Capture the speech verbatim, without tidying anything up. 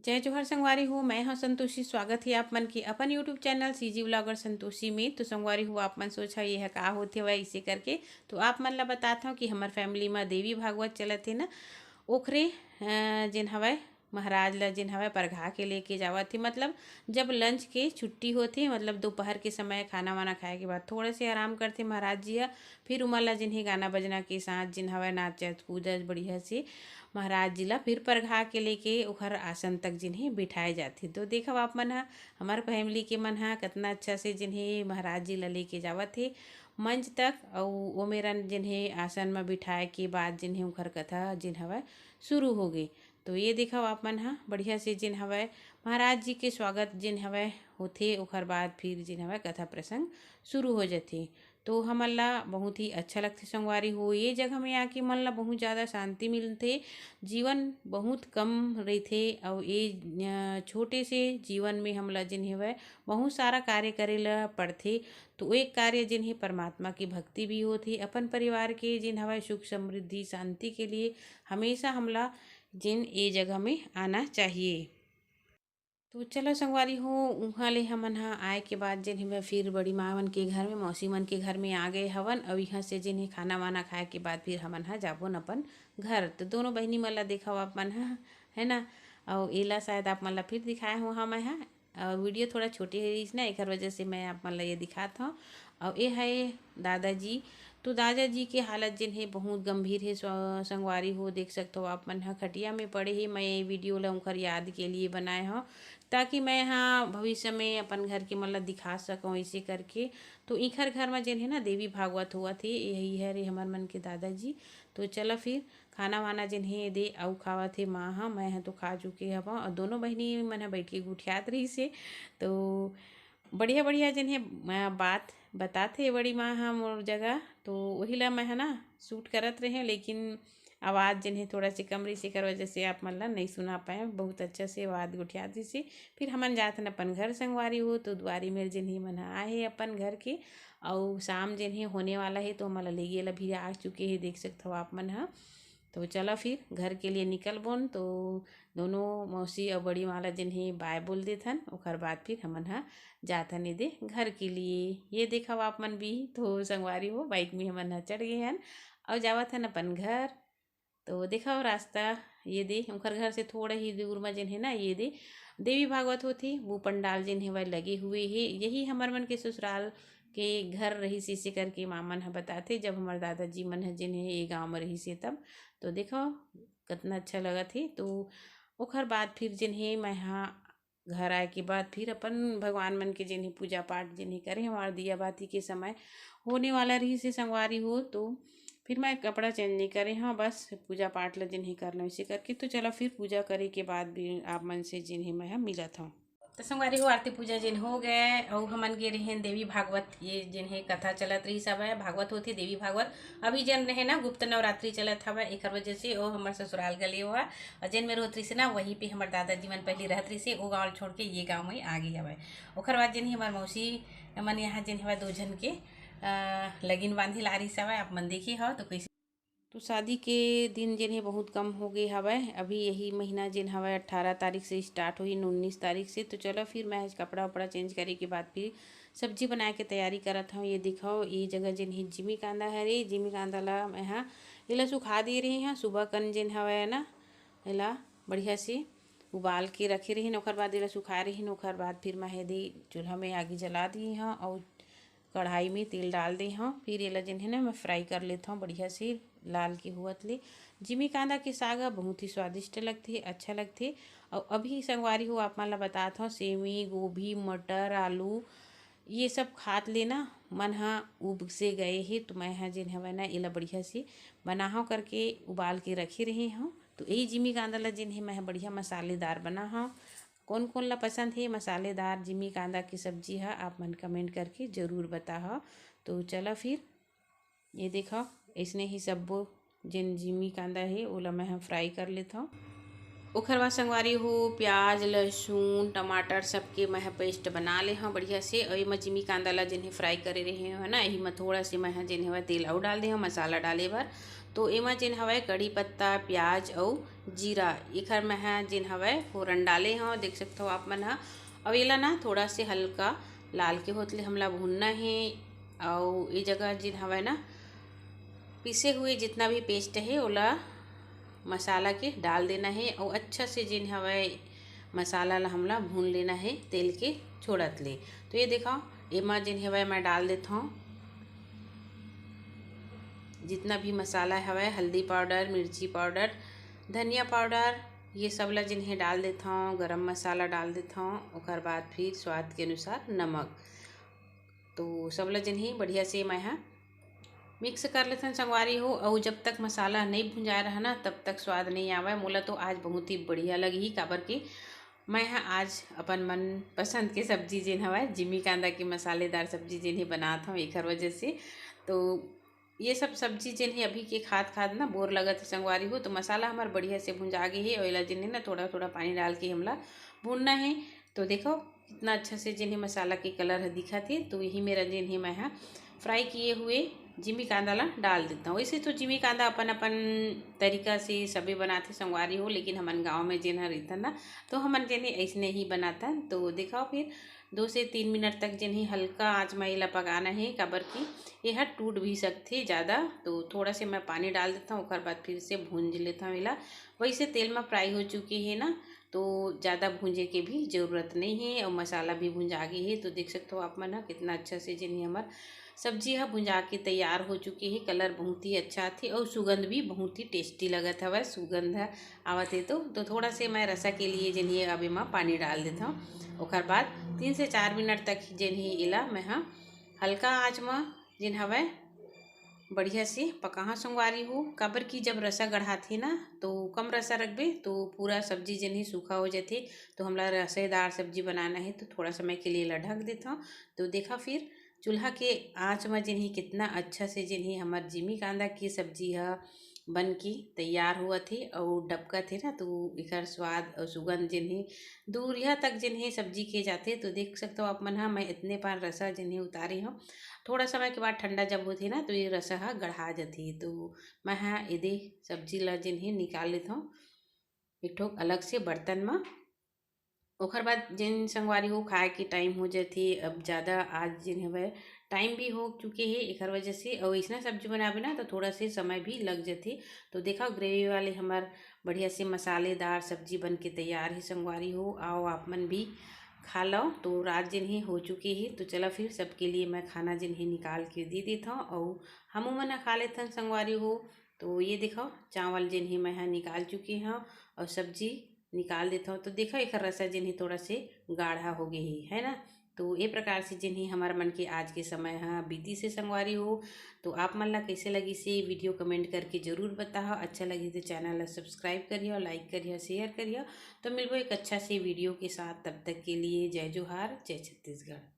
जय जोहार संगवारी हो, मैं हूं संतोषी। स्वागत है आप मन के अपन YouTube channel CG vlogger Santoshi में। तो संगवारी हो, आप मन सोचा ये है का होथे वह इसे करके, तो आप मन ला बतात हूँ कि हमर फैमिली में देवी भागवत चलत है ना, ओखरे अ, जेन हवय महाराज ला जेन हवय परघा के लेके जावत हे, मतलब जब लंच के छुट्टी होथे, मतलब दोपहर के समय खाना वाना खाए के बाद थोड़ा से आराम करथे महाराज जी ह। फिर उमन ला जेन हे गाना बजना के साथ जेन हवय नाचत कूदत बढ़िया से महाराज जी ला फिर परघा के लेके ओखर आसन तक जेन हे बिठाए जाथे। तो देखव आप मन ह, हमर फैमिली के मन ह कतना अच्छा से जेन हे महाराज जी ला लेके जावत हे मंच तक, अउ ओ मेरन जेन हे आसन म बिठाए के बाद जेन हे ओखर कथा जेन हवय शुरू हो गे। तो ये देखव आप मन ह बढ़िया से जेन हवय महाराज जी के स्वागत जेन हवय होथे, ओखर बाद फिर जेन हवय कथा प्रसंग शुरू हो जथे। तो हमन ला बहुत ही अच्छा लगथे संगवारी हो, ये जगह में आके मन ला बहुत ज़्यादा शांति मिलथे। जीवन बहुत कम रहिथे अउ ये अ, छोटे से जीवन में हमला जेन हवय बहुत सारा कार्य करे ला पड़थे। तो एक कार्य जेन हे परमात्मा की भक्ति भी होथे, अपन परिवार के जेन हवय सुख समृद्धि शांति के लिए हमेशा हमला जेन ए जगह में आना चाहिए। तो चलो संगवारी हो, उहाँ ले हमन ह आए के बाद जेन हे फिर बड़ी माँ मन के घर में, मौसी मन के घर में आ गए हवन। अउ इहाँ से जेन हे खाना वाना खाए के बाद फिर हमन ह जाबोन अपन घर। तो दोनों बहिनी मन ला देखव आप मन ह, है ना। अउ एला शायद आप मन ला फिर दिखाए हो हाँ मैं ह, अउ वीडियो थोड़ा छोटे हे रहिस ना, एकर वजह से मैं आप मन ला ये दिखात हव। अउ ए है दादाजी, तो दादाजी के हालत जेन हे बहुत गंभीर हे स्व-, संगवारी हो, देख सकत हो आप मन ह खटिया में पड़े हे। मैं ये वीडियो ला उनकर याद के लिए बनाए हव, ताकि मैं ह भविष्य में अपन घर के मन ला दिखा सकव ऐसे करके। तो इखर घर में जेन हे ना देवी भागवत होवत हे, यही हरे हमर मन के दादाजी। तो चला फिर खाना वाना जेन हे दे अउ खावत हे माँ ह, मैं ह तो खा चुके हवं। अउ दोनों बहिनी मन ह बैठ के गुठियात रहिस हे। तो बढ़िया बढ़िया जेन हे, अ, बात बतात हे बड़ी माँ ह मोर जगह, तो वही ला मैं ह ना शूट करत रहे, लेकिन आवाज़ जेन हे थोड़ा से कम रहिस, एकर वजह से आप मन ला नहीं सुना पाए। बहुत अच्छा से आवाज़ गुठियात रहिस हे। फिर हमन जात हन अपन घर संगवारी हो, तो दुआरी मेर जेन हे मन ह आए हे अपन घर के, अउ शाम जेन हे होने वाला हे, तो हमन ला लेगे ला भी आ चुके हे, देख सकत हो आप मन ह। तो चला फिर घर के लिए निकलबोन। तो दोनों मौसी अउ बड़ी माँ ला जेन हे बाय बोल देथन, ओकर बाद फिर हमन ह जाथन एदे घर के लिए। ये देखव आप मन भी, तो संगवारी हो, बाइक में हमन ह चढ़ गए हन अउ जावत हन अपन घर। तो देखव रास्ता ये दे, उनकर घर से थोड़ा ही दूर में जेन हे ना, ये दे देवी भागवत होथे, वो पंडाल जेन हे वह लगे हुए हे। यही हमर मन के ससुराल के घर रहिस, इसे करके माँ मन ह बताथे, जब हमर दादाजी मन ह जेन हे ये गाँव में रहिस हे तब। तो देखव कतना अच्छा लगत हे। तो ओखर बाद फिर जेन हे मैं ह घर आए के बाद फिर अपन भगवान मन के जेन हे पूजा पाठ जेन हे करे, हमार दिया बाती के समय होने वाला रहिस हे संगवारी हो। तो फिर मैं कपड़ा चेंज नहीं करे हव, बस पूजा पाठ ला जेन हे करना वैसे करके। तो चला फिर पूजा करे के बाद भी आप मन से जेन हे मैं ह मिलत हव। तो संगवारी हो, आरती पूजा जेन हो गए, अउ हमन गे रहेन देवी भागवत, ये जेन हे कथा चलत रहिस हवय, भागवत होथे देवी भागवत। अभी जेन रहे ना गुप्त नवरात्रि चलत हवय, एकर वजह से ओ हमर ससुराल गले हुआ, अउ जेन मेर होत रहिस ना, वहीं पे हमर दादाजी मन पहले रहत रहिस हे, ओ गाँव ल छोड़ के ये गाँव में आ गे हवय। ओकर बाद जेन हे हमर मौसी मन यहाँ जेन हवय दो झन के अ, लगिन बांधे ला रहिस हवय, आप मन देखे हव तो कैसे। तो शादी के दिन जेन हे बहुत कम हो गए हवय, अभी यही महीना जेन हवय अट्ठारह तारीख से स्टार्ट होही, उन्नीस तारीख से। तो चलो फिर मैं आज कपड़ा वपड़ा चेंज करे के बाद फिर सब्जी बनाए के तैयारी करत हव। ये दिखाओ, ये जगह जेन हे जिमी कांदा हरे, जिमी कांदा ला मैं ह एला सुखा दे रहे हव। सुबह कन जेन हवय ना, एला बढ़िया से उबाल के रखे रहिन, ओकर बाद एला सुखाए रहिन, ओकर बाद फिर मैं ह एदे चूल्हा में आगी जला दिए हव अउ कढ़ाई में तेल डाल दे हव। फिर एला जेन हे ना मैं फ्राई कर लेत हव बढ़िया से, लाल के हुवत ले। जिमी कांदा के साग ह बहुत ही स्वादिष्ट लगथे, अच्छा लगथे। अउ अभी संगवारी हो आप मन ला बतात हव, सेमी, गोभी, मटर, आलू ये सब खात ले ना मन ह उब से गए हे, तो मैं ह जेन हवय ना एला बढ़िया से बनाहव करके उबाल के रखे रहे हव। तो यही जिमी कांदा ला जेन हे मैं ह बढ़िया मसालेदार बनाहव। कोन कोन ला पसंद हे मसालेदार जिमी कांदा के सब्जी ह, आप मन कमेंट करके जरूर बताहव। तो चला फिर ये देखव, अइसने ही सब्बो जेन जिमी कांदा हे ओला मैं ह फ्राई कर लेथव। ओखर बाद संगवारी हो, प्याज, लहसुन, टमाटर सबके मैं ह पेस्ट बना ले हव बढ़िया से। अउ एमा जिमी कांदा ला जेन हे फ्राई करे रहे हव ना, एही म थोड़ा से मैं ह जेन हवय तेल अउ डाल दे हव मसाला डाले बर। तो एमा जेन हवय कड़ी पत्ता, प्याज अउ जीरा, एखर मैं ह जेन हवय फोरन डाले हव, देख सकथव आप मन ह। अउ एला ना थोड़ा से हल्का लाल के होत ले हमला भूनना हे। अउ ए जगह जेन हवय ना, पीसे हुए जितना भी पेस्ट हे, ओला मसाला के डाल देना हे अउ अच्छा से जेन हवय मसाला ला हमला भून लेना हे तेल के छोड़त ले। तो ये देखव, एमा जेन हवय मैं डाल देथव जितना भी मसाला हवय, हल्दी पाउडर, मिर्ची पाउडर, धनिया पाउडर, ये सब ला जेन हे डाल देथव, गरम मसाला डाल देथव, ओकर बाद फिर स्वाद के अनुसार नमक। तो सब ला जेन हे बढ़िया से मैं ह मिक्स कर लेथन संगवारी हो। अउ जब तक मसाला नहीं भुंजाए रहा ना, तब तक स्वाद नहीं आवय। मोला तो आज बहुत ही बढ़िया लगही, काबर कि मैं ह आज अपन मनपसंद के सब्जी जेन हवय, जिमी कांदा के मसालेदार सब्जी जेन हे बनात हव, एखर वजह से। तो ये सब सब्जी जेन हे अभी के खात खात ना बोर लगत हे संगवारी हो। तो मसाला हमर बढ़िया से भुंजा गे हे अउ एला जेन हे ना थोड़ा थोड़ा पानी डाल के हमला भूनना हे। तो देखव कितना अच्छा से जेन हे मसाला के कलर ह दिखत हे। तो यही मेरा जेन हे मैं ह फ्राई किए हुए जिमी कांदा ला डाल देथव। वैसे तो जिमी कांदा अपन अपन तरीका से सबे बनाथे संगवारी हो, लेकिन हमन गाँव में जेन ह रहिथन ना, तो हमन जेन हे अइसने ही बनाथन। तो देखव फिर दो से तीन मिनट तक जेन हे हल्का आंच म एला पकाना हे, काबर कि ये ह टूट भी सकथे ज़्यादा। तो थोड़ा से मैं पानी डाल देथव, ओकर बाद फिर से भूंज लेथव एला। वैसे तेल म फ्राई हो चुके हे ना, तो ज़्यादा भूंजे के भी ज़रूरत नहीं हे अउ मसाला भी भुंजा गे हे। तो देख सकथव आप मन ह कितना अच्छा से जेन हे हमर सब्जी ह भुंजा के तैयार हो चुके हे। कलर बहुत ही अच्छा आथे अउ सुगंध भी बहुत ही टेस्टी लगत हवय। सुगंध ह आवत हे तो, तो थोड़ा से मैं रसा के लिए जेन हे अब एमा पानी डाल देथव। ओकर बाद तीन से चार मिनट तक जेन हे एला मैं ह हल्का आंच म जेन हवय बढ़िया से पकाहा संगवारी हो, काबर कि जब रसा गढ़ाथे ना तो कम रसा रखबे तो पूरा सब्जी जेन हे सूखा हो जाथे। तो हमला रसेदार सब्जी बनाना हे तो थोड़ा समय के लिए एला ढक देथव। तो देखा फिर चूल्हा के आंच म जेन हे कितना अच्छा से जेन हे हमर जिमी कांदा के सब्जी ह बन के तैयार होवत हे अउ डबकत हे ना, तो एकर स्वाद अउ सुगंध जेन हे दूरिहा तक जेन हे सब्जी के जाथे। तो देख सकथव आप मन ह, मैं इतने पान रसा जेन हे उतारे हव। थोड़ा समय के बाद ठंडा जब होथे ना, तो ये रसा ह गढ़ा जथे। तो मैं ह एदे सब्जी ला जेन हे निकाल लेथव एक ठो अलग से बर्तन म। ओकर बाद जेन संगवारी हो खाए के टाइम हो जाथे, अब ज़्यादा आज जेन हवय टाइम भी हो चुके हे, एकर वजह से अउ अइसना सब्जी बनाबे ना तो थोड़ा से समय भी लग जाथे। तो देखा ग्रेवी वाले हमर बढ़िया से मसालेदार सब्जी बन के तैयार हे संगवारी हो, आओ आप मन भी खा लो। तो रात जेन हे हो चुके हे, तो चला फिर सबके लिए मैं खाना जेन हे निकाल के दे देथव अउ हमू मन ह खा लेथन संगवारी हो। तो ये देखो चावल जेन हे मैं ह निकाल चुके हव अउ सब्जी निकाल देथव। तो देखो एकर रसा जेन हे थोड़ा से गाढ़ा हो गे हे, है ना। तो ये प्रकार से जेन हे हमर मन के आज के समय ह बीतिस हे संगवारी हो। तो आप मन ला कैसे लगिस हे वीडियो कमेंट करके जरूर बताओ। अच्छा लगिस तो चैनल ला सब्सक्राइब करियो, लाइक करियो, शेयर करियो। तो मिलबो एक अच्छा से वीडियो के साथ, तब तक के लिए जय जोहार, जय छत्तीसगढ़।